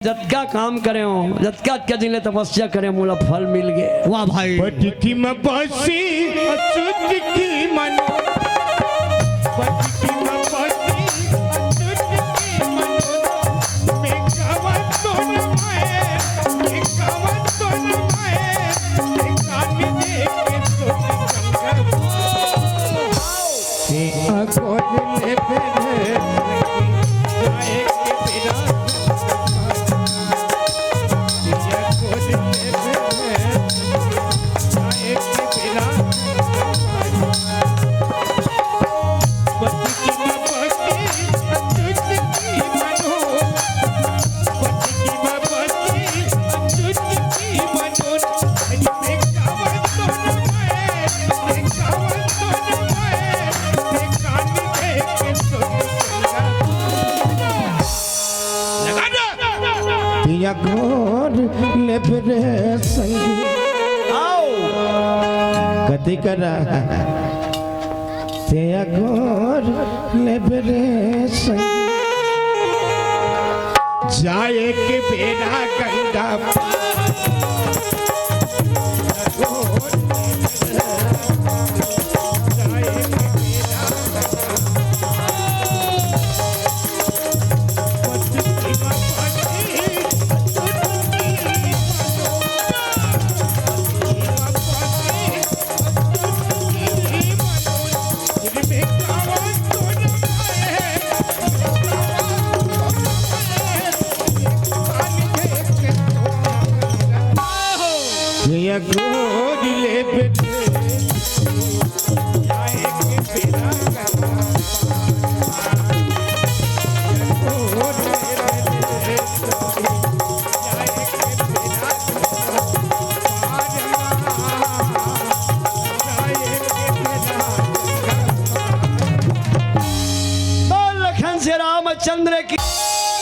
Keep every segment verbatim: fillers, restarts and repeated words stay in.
जतका काम करे हो, जतका, जतका दिन ले तपस्या करे, मोला फल मिल गे। वाह भाई। बटकी में बसी, चुटकी मनो। बटकी में बसी, चुटकी मनो। मैं गावन तो न मैं, मैं गावन तो न मैं, मैं कान देख के सुन संगत। ते अगोर ले बेरे, जाए के बेरा। ते अगोर ले बेरे, जाए के बेरा। बत्ती की बाबा की, बत्ती की मनो। बत्ती की बाबा की, बत्ती की मनो। पिया गोर ले फिरे संगी। आओ। कति करा। पिया गोर ले फिरे संगी। जाए के बेरा गंगा पार। ये गोरी ले बेटे, या एक बेरा का गोरी ले बेटे। बोल लखन से रामचंद्र की,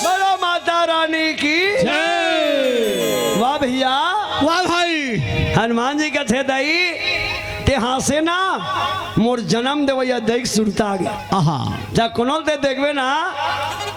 बोलो माता रानी की। जय। वाह भैया। वाह भाई। हनुमान जी कथे, "दाई, ते हाँसे ना, मोर जनम देवइया दई के सुरता आ गे।" आहा। जब कोनो ल ते देखबे ना,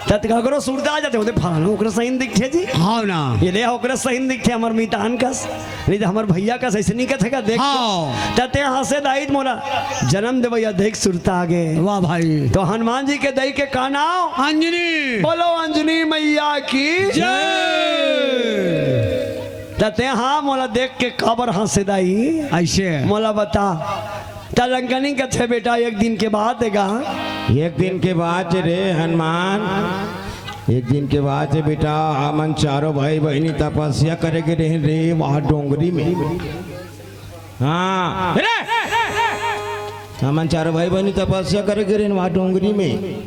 त ककरो सुरता आ जाथे, ओते फलाना ओकरे सही दिखथे जी। हाँ ना। ये ले ओकरे सही दिखथे, हमर मितान कस, नहीं त हमर भैया कस, अइसे नहीं कथे का, देख। हाँ। त ते हाँसे दाई, मोला जनम देवइया दई के सुरता आ गे। वाह भाई। तो हनुमान जी के दई के का नाम? अंजनी। बोलो अंजनी मैया की जय। त ते हा मोला देख के काबर हाँसे दाई? अइसे। मोला बता। त लंकनी कथे, "बेटा, एक दिन के बात हे गा।" एक दिन के बात हे रे हनुमान, एक दिन के बात हे बेटा। हमन चारों भाई बहिनी तपस्या करे गे रहेन रे, वहाँ डोंगरी में। हाँ। रे! हमन चारों भाई बहिनी तपस्या करे गे रहेन वहाँ डोंगरी में।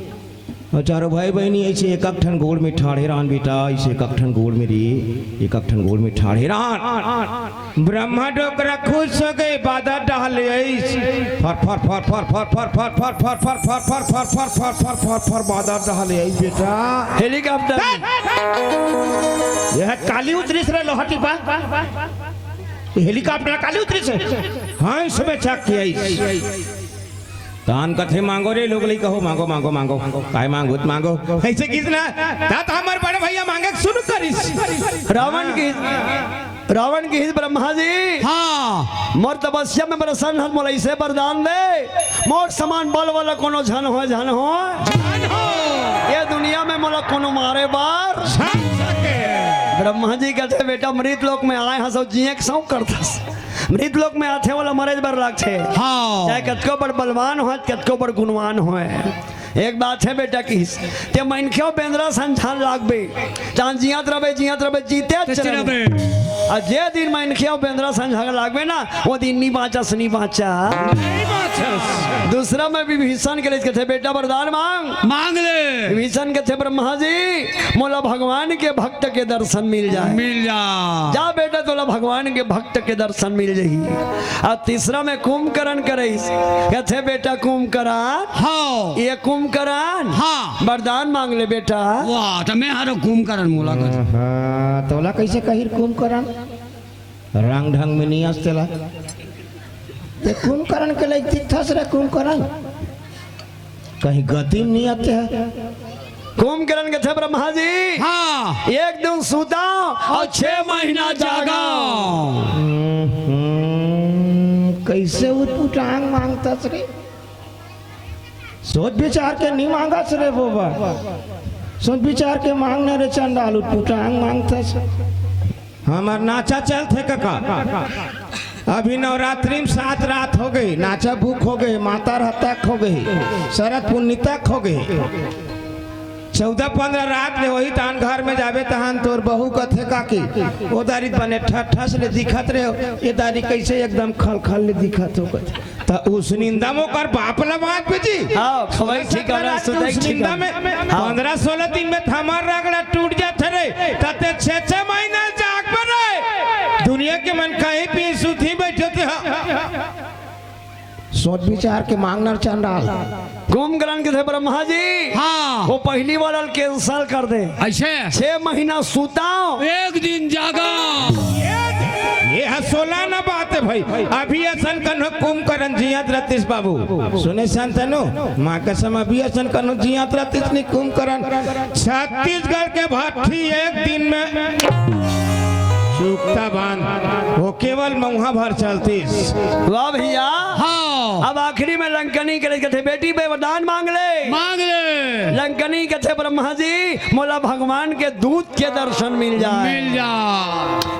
अउ चारों भाई बहिनी अइसे एक एक ठन गोड़ में ठाढ़े रहन बेटा, अइसे एक एक ठन गोड़ में रे, एक एक ठन गोड़ में ठाढ़े रहन। ब्रह्मा डोकरा खुश हो गे, बादर डहर ले आइस। फर, फर, फर, बादर डहर ले आइस बेटा। हेलीकॉप्टर। ये काली उतरिस रे लोहा टिपा। ये हेलीकॉप्टर काली उतरिस हे। हंस में चघ के आइस। तान कथे, "मांगो रे लोग लई कहो, मांगो, मांगो, मांगो। काय मांगो त मांगो।" अइसे किहिस ना, ता त हमर बड़े भैया मांगे के शुरू करिस। रावण की, रावण किहिस, "ब्रह्मा जी, हाँ। मोर तपस्या में प्रसन्न हस, मोला अइसे वरदान दे, मोर समान बल वाला कोनो झन होय, झन होय। झन होय। ये दुनिया में मोला कोनो मारे बर झन सके।" ब्रह्मा जी कथे, "बेटा, मृत लोक में आए हस अउ जिए के शौक करथस।" मृत लोक में आथे वाला मरे बर लागथे। हाँ। चाहे कतको बड़ बलवान होय, कतको बड़ गुणवान होय। एक बात हे बेटा किहिस, ते मनखे अउ बेंदरा सन झन लागबे, तहां जियत रहिबे, जियत रहिबे, जीते चले चले रहिबे। अउ जे दिन मनखे अउ बेंदरा सन झन लागबे ना, वो दिन नी बांचस, नी बांचस। नी बांचस। दूसरा में विभीषण के लिए कथे, "बेटा वरदान मांग।" मांग ले। विभीषण कथे, "ब्रह्मा जी, मोला भगवान के भक्त के दर्शन मिल जाए।" मिल जा। जा बेटा, तोला भगवान के भक्त के दर्शन मिल जाही। अउ तीसरा में कुंभकर्ण करिस, कथे, "बेटा कुंभकर्ण, हाँ। ये कुंभकर्ण, हाँ। वरदान मांग ले बेटा।" वाह, त मैं हरो कुंभकर्ण मोला कर। हाँ, तोला कइसे कही कुंभकर्ण? रंग ढंग में नी आस तेला। ते कुंभकर्ण के लइक दिखथस रे कुंभकर्ण। कहीं गति में नी आते हे। कुंभकर्ण कथे ब्रह्मा जी, हाँ। एक दिन सूता अउ छह महीना जागा। हम्म, कइसे उटपुटांग मांगथस रे? सोच विचार के नहीं मांगस रे बाबा, सोच विचार के मांग न रे चंडाल, उटपुटांग मांगथस। हमर नाचा चलथे कका। अभी नवरात्रि में सात रात हो गई, नाचा भूख हो गई, माता रहता हो गई, शरद पुन्नी तक हो गई। चौदह पन्द्रह रात ले वही तान घर में जाबे तहान तोर बहू कथे काकी, ओ दारी बने ठठस ले दिखत रहे हो, ये दारी कैसे एकदम खल खल ले दिखत हो कथे। त उस निंदा में ओकर बाप ला बात पे जी। हाँ, खवाई ठीक है, सुधाई उस ठीक निंदा है। में हाँ। पन्द्रह सोलह दिन में त हमर रगड़ा टूट जात रे, त ते छह छह महीना जाग पर रहे। दुनिया के मन कहीं भी सुधी बैठे थे। हाँ। सोच विचार के मांगना चंडाल। कुंभकर्ण कथे ब्रह्मा जी, हाँ। वो पहली वाला cancel कर दे। ऐसे? छह महीना सूता। एक दिन जागा। ये ह सोला ना बात है भाई। अभी असन कन्हो कुंभकर्ण जियत रहतिस बाबू। सुने शांतनु, माँ कसम अभी असन कन्हो जियत रहतिस नहीं कुंभकर्ण। छत्तीसगढ़ के भट्ठी एक दिन में चुकता बांध, वो केवल मऊहा भर चलतिस। वाह भैया। हाँ। अब आखिरी में लंकनी के लिए कथे, बेटी वरदान मांग ले। मांग ले। लंकनी कथे, ब्रह्मा जी, मोला भगवान के दूत के दर्शन मिल जाए। मिल जा।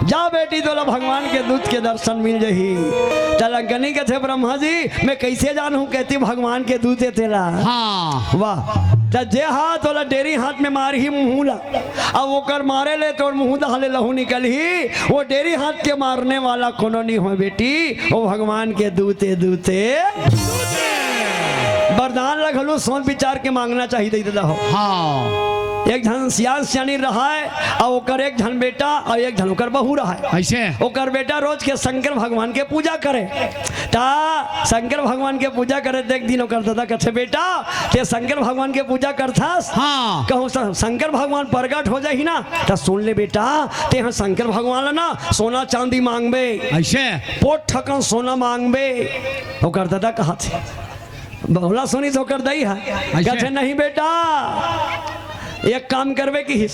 जा बेटी, तोला भगवान के दूत के दर्शन मिल जाही। त लंकनी कथे, ब्रह्मा जी, मैं कैसे जानहूं कहती भगवान के दूत है तेला? हाँ। वाह। त जे हाथ तोला डेरी हाथ में मारही मुंह ला, अब ओकर मारे ले तोर मुंह दहा ले लहू निकलही, वो डेरी हाथ के मारने वाला कोनो नहीं हो बेटी, वो भगवान के दूते दूते। वरदान ला घलो सोच विचार के मांगना चाहिए, दे देता हो। हाँ। एक झन सियान सियानी रहा है, और ओकर एक झन बेटा और एक झन ओकर बहू रहा है। ऐसे? ओकर बेटा रोज के शंकर भगवान के पूजा करे, ता शंकर भगवान के पूजा करे। देख दिन ओकर दादा कथे, बेटा, ते शंकर भगवान के पूजा करथस? हाँ। कहूँ स-, शंकर भगवान प्रगट हो जाही ना, त सुन ले बेटा, ते ह शंकर भगवान ला ना सोना चांदी मांगबे। ऐसे? पोठ ठकन सोना मांगबे। ओकर दादा कहत हे, बोला सुनी तो ओकर दई है। ऐसे? कहते, नहीं बेटा, एक काम करबे किहिस,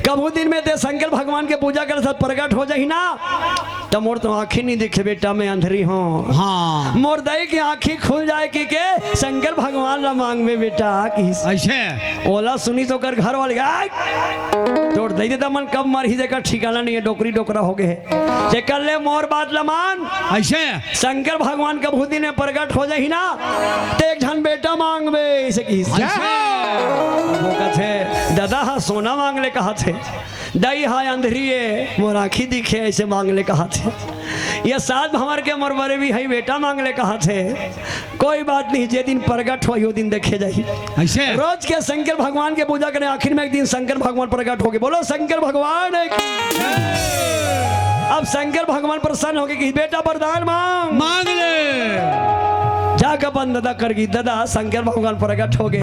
कभू दिन में ते शंकर भगवान के पूजा कर साथ प्रगट हो जाही ना, त मोर तो आँखी नहीं दिखे बेटा, मैं अंधरी हूँ। हाँ। मोर दई के आँखी खुल जाए कि के शंकर भगवान ला मांगबे बेटा किहिस। ऐसे? ओला सुनी तो ओकर घर वाले, "आय! तोर दई ददा मन कब मरही, जेकर ठिकाना नहीं है, डोकरी डोकरा हो गए है। ते कर ले मोर बात ला मान।" ऐसे? शंकर भगवान कभू दिन में प्रगट हो जाही ना, ते एक झन बेटा मांगबे, ऐसे किहिस। अच्छा। वो कहते, दादा हा सोना मांग ले कहत हे, दई हा अंधरी ए, मोर आँखी दिखे, ऐसे मांग ले कहत हे। ये सात भंवर के मोर बरे भी है, बेटा मांग ले कहत हे। कोई बात नहीं, जे दिन प्रगट होही, वो दिन देखे जाही। ऐसे? रोज के शंकर भगवान के पूजा करे, आखिर में एक दिन शंकर भगवान प्रगट हो गे। बोलो शंकर भगवान की। अब शंकर भगवान प्रसन्न हो गे कि बेटा वरदान मांग। मांग ले। जाके अपन दादा कर गे, दादा शंकर भगवान प्रगट हो गे।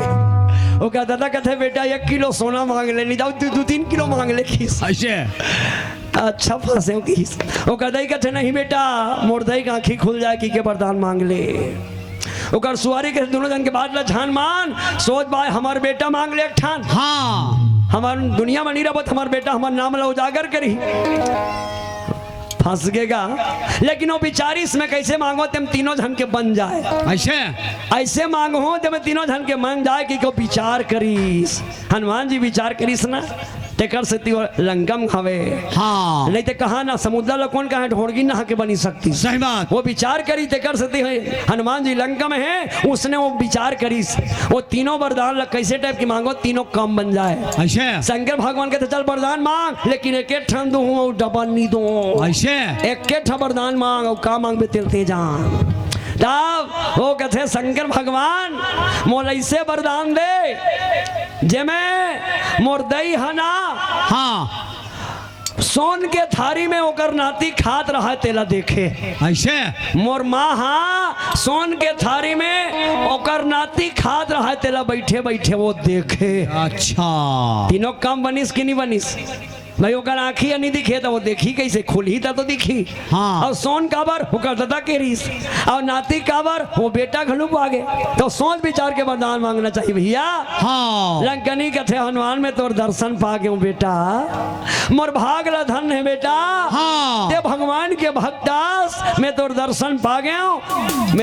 ओकर दादा कहते, बेटा एक किलो सोना मांग ले, नहीं जाओ दू, दू तीन किलो मांग ले किहिस। ऐसे? अच्छा फंसे हो किहिस। ओकर दई कहते, नहीं बेटा, मोर दई के आँखी खुल जाए कि के वरदान मांग ले। ओकर सुवारी के दोनों जन के बात ला झन मान, सोच बाय हमर बेटा मांग ले एक ठन। हाँ। हमर दुनिया में नहीं रहबो त हमर बेटा हमर नाम ला उजागर करही। फंस गेगा। लेकिन वो बिचारिस, मैं कैसे मांगों ते तीनों झन के बन जाए। ऐसे? ऐसे मांगों ते तीनों झन के बन जाए कि को विचार करिस। हनुमान जी विचार करिस ना, तेकर सेती वो लंका में हवे। हाँ। नहीं ते कहा ना, समुद्र ला कोन कहा ढोड़गी नहा के बनी सकती। सही बात। वो विचार करी, तेकर सेती है हनुमान जी लंका में है, उसने वो विचार करिस, वो तीनों वरदान ला कैसे टाइप की मांगों, तीनों काम बन जाए। ऐसे? शंकर भगवान कहते, चल वरदान मांग, लेकिन एक एक ठन दूं, वो डबल नहीं दूं। ऐसे? एक एक ठन वरदान मांग, और का मांगबे तेल ते जान। तब वो कहते, शंकर भगवान, मोला ऐसे वरदान दे, जेमे मोर दई ह ना, हाँ। सोन के थारी में ओकर नाती खात रहा, तेला देखे। ऐसे? मोर माँ हा सोन के थारी में ओकर नाती खात रहा, तेला बैठे बैठे वो देखे। अच्छा। तीनों काम बनिस कि नहीं बनिस? भाई, ओकर आँखी ह नइ दिखे, त वो देखही कइसे? खुलही त तो दिखही। हाँ। अउ सोन काबर? ओकर ददा के रिहिस। अउ नाती काबर? वो बेटा घलो पागे। त सोच विचार के वरदान मांगना चाहिए भइया। हाँ। लंकनी कथे, हनुमान, मैं तोर दर्शन पागेंव बेटा, मोर भाग ला धन हे बेटा। हाँ। ते भगवान के भक्त आस, मैं तोर दर्शन पागेंव।